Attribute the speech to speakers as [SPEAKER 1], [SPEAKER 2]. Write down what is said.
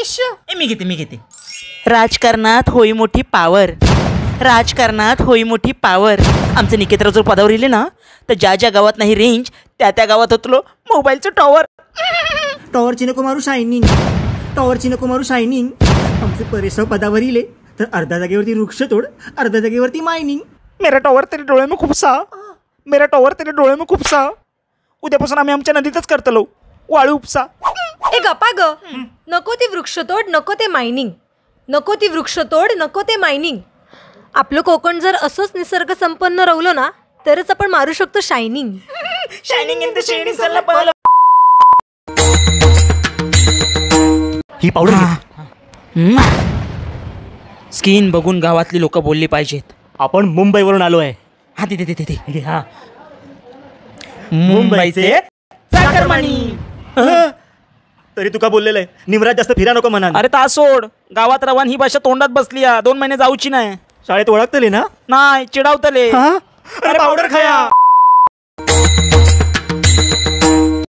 [SPEAKER 1] आयुष्य.
[SPEAKER 2] ए, मी घेते मी घेते.
[SPEAKER 3] राजकारणात होई मोठी पावर, राजकारणात होई मोठी पावर. आमचे निकेतराव जर पदावर येले ना तर ज्या ज्या गावात नाही रेंज त्या त्या गावात होतलो मोबाईलचं टॉवर.
[SPEAKER 1] टॉवरची नको मारू शायनिंग, टॉवरची नको मारू शायनिंग. आमचे परेशराव पदावर इले तर अर्ध्या जागेवरती वृक्षतोड, अर्ध्या जागेवरती मायनिंग.
[SPEAKER 3] मेरा टॉवर तेरे डोळे में खुपसा, मेरा टॉवर तेरे डोळे में खुपसा. उद्यापासून आम्ही आमच्या नदीतच करतलो वाळू उपसा.
[SPEAKER 4] ए गप्पा ग, नको ती वृक्षतोड, नको ते मायनिंग, नको ती वृक्षतोड, नको ते मायनिंग. आपलं कोकण जर असंच निसर्ग संपन्न राहिलं ना तरच आपण मारू शकतो shining.
[SPEAKER 3] Shining in the shading चला पळालं.
[SPEAKER 1] ही पावडर घे.
[SPEAKER 3] स्किन बघून गावातली लोक बोलली पाहिजेत.
[SPEAKER 1] आपण मुंबईवरून आलो आहे.
[SPEAKER 3] हा तिथे तिथे तिथे
[SPEAKER 1] हा
[SPEAKER 3] मुंबईचे चाकरमानी.
[SPEAKER 1] तरी तुका बोललेलं आहे निमराज जास्त फिरा नको म्हणा.
[SPEAKER 3] अरे ता सोड, गावात रवान ही भाषा तोंडात बसली आहे, 2 महिने जाऊची नाही.
[SPEAKER 1] शाळेत ओळखतले ना?
[SPEAKER 3] नाही, चिडावतले.
[SPEAKER 1] अरे पावडर खाया.